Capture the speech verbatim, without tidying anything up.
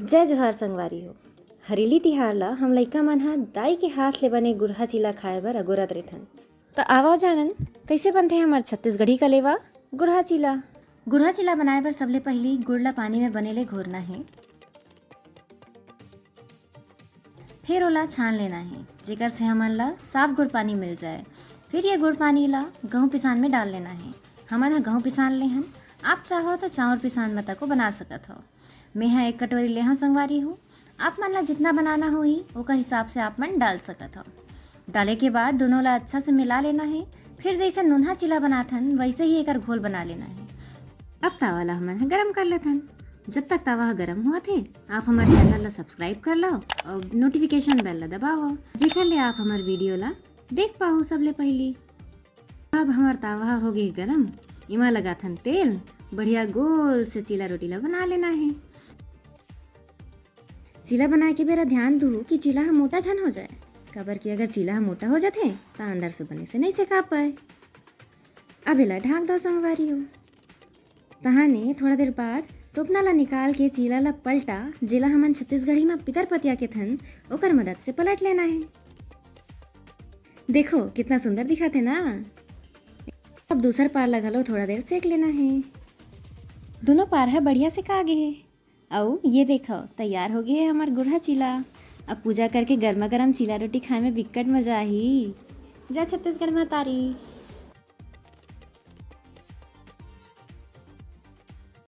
जय जोहार संगवारी हो। हरेली तिहार ला हम लइका मन ह दाई के हाथ ले बने गुरहा चीला खाए बर अगोरत रहिथन। त आवा जानन, कइसे बनथे हमर छत्तीसगढ़ी कलेवा गुरहा चीला। गुरहा चीला बनाए बर सबले पहिली गुड़ ला पानी में बने ले घोरना हे। फिर ओला छान लेना हे, जेकर से हमन ला साफ गुड़ पानी मिल जाए। फिर ये गुड़ पानी ला गहूँ पिसान में डाल लेना हे। हमन ह गहूँ पिसान ले हन, आप चाहो त चाउर पिसान में तको बना सकत हो। मेंहा एक कटोरी ले हव संगवारी हो, आप मन ला जितना बनाना होही, ओकर हिसाब से आप मन डाल सकत हो। डाले के बाद दोनों ला अच्छा से मिला लेना हे। फिर जइसे नुनहा चीला बनाथन, वइसे ही एकर घोल बना लेना हे। अब तावा ला हमन ह गरम कर लेथन। जब तक तावा ह गरम होवत हे, आप हमर चैनल ला सब्सक्राइब कर लो अउ नोटिफिकेशन बेल ला दबाओ, जेकर ले आप हमर वीडियो ला देख पाहू सबले पहिली। अब हमर तावा ह होगे गरम, एमा लगाथन तेल। बढ़िया गोल से चीला रोटी ला बना लेना हे। चीला बनाए के बेरा ध्यान दू कि चीला ह मोटा झन हो जाए, काबर कि अगर चीला ह मोटा हो जाथे, त अंदर से बने से नइ सेका पाए। अब एला ढाक दो संगवारी हो। तहाने थोड़ा देर बाद तोपना ला निकाल के चीला ला पलटा, जेला हमन छत्तीसगढ़ी म पितर पतिया केथन, ओकर मदद से पलट लेना हे। देखो, कितना सुंदर दिखत हे ना। अब दूसर पार ला घलो थोड़ा देर सेक लेना हे। दोनों पार ह बढ़िया सेका गे हे। अउ ये देखो, तैयार हो गे हे हमर गुरहा चीला। अब पूजा करके गर्मा गर्म चीला रोटी खाए में बिक्कट मजा आही। जय छत्तीसगढ़ महतारी।